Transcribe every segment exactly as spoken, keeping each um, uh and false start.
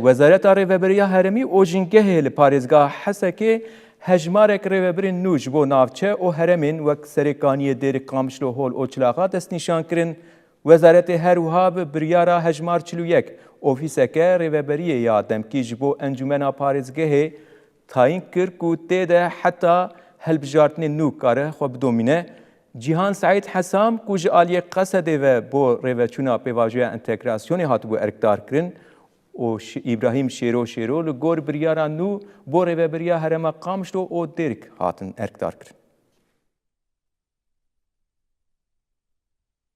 Wezareta Rêveberiya Herêmî û Jîngehê li parêzgeha Hesekê hejmarek rêveberên nû ji bo navçe û herêmên wek Serêkaniyê, Dêrik, Qamişlo, Hol û Çil Axa destnîşan kirin. Wezaretê her wiha bi biryara hejmar çil û yek ofîseke rêveberiyê ya demkî ji bo encûmena parêzgehê tayîn kir ku tê de heta hilbijartinên nû kare xwe bidomîne. Cîhan Seîd Hesam ku ji aliyê Qesedê ve bo rêveçûna pêvajoya entegrasyonê hatibû erkdarkirin û Ş-, Îbrahîm Şêro Şêro li gor biryara nû bo rêveberiya herêma Qamişlo û Dêrik hatin erkdarkirin.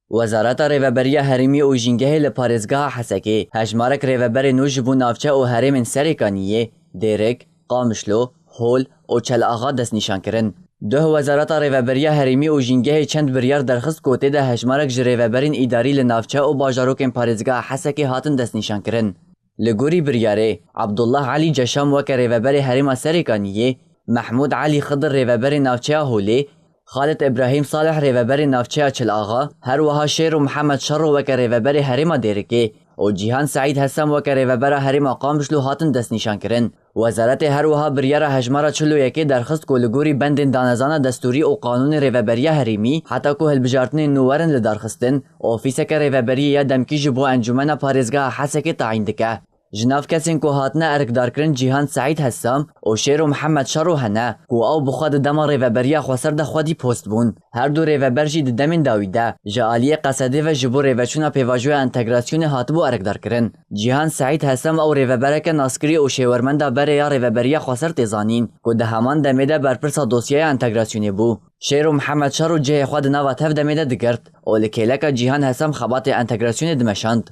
Wezareta Rêveberiya Herêmî û Jîngehê li parêzgeha Hesekê hejmarek rêveberê nû ji bo navçe û herêmên Serêkaniyê, Dêrik, Qamişlo, Hol û Çelaxa destnîşan kirin. Duh Wezareta Rêveberiya Herêmî û Jîngehê çend biryar derxist ku tê de hejmarek ji rêveberên îdarî li navçe û bajarokên parêzgeha Hesekê hatin destnîşan kirin. Li gorî biryarê, Abdullah Elî Ceşam weke rêveberê herêma Serêkaniyê, Mehmûd Elî Xidir rêveberê navçeya Holê, Xalid Îbrahîm Salih rêveberê navçeya Çil Axa, her wiha Şêro Mihemed Şero weke rêveberê herêma Dêrikê û Cîhan Seîd Hesam weke rêvebera herêma Qamişlo hatin destnîşankirin. Wezaretê her wiha biryara hejmara çil û yekê derxist ku li gorî bendên danezana destûrî û qanûnê rêveberiya herêmî, heta ku hilbijartinên nû werin lidarxistin, ofîseke rêveberiyê ya demkî ji bo Encûmena Parêzgeha Hesekê tayîn dike. Ji nav kesên ku hatine erkdarkirin Cîhan Seîd Hesam û Şêro Mihemed Şero hene ku ew bi xwe di dema rêveberiya xweser de xwedî post bûn. Her du rêveber jî di demên dawî de ji aliyê Qesedê ve ji bo rêveçûna pêvajoya entegrasyonê hatibû erkdarkirin. Cîhan Seîd Hesam ew rêvebereke naskirî û şêwermenda berê ya rêveberiya xweser tê zanîn ku di heman demê de berpirsa dosyaya entegrasyonê bû. Şêro Mihemed Şero cihê xwe di nava tev demê de digirt û li kêleka Cîhan Hesam xebatê entegrasyonê dimeşand.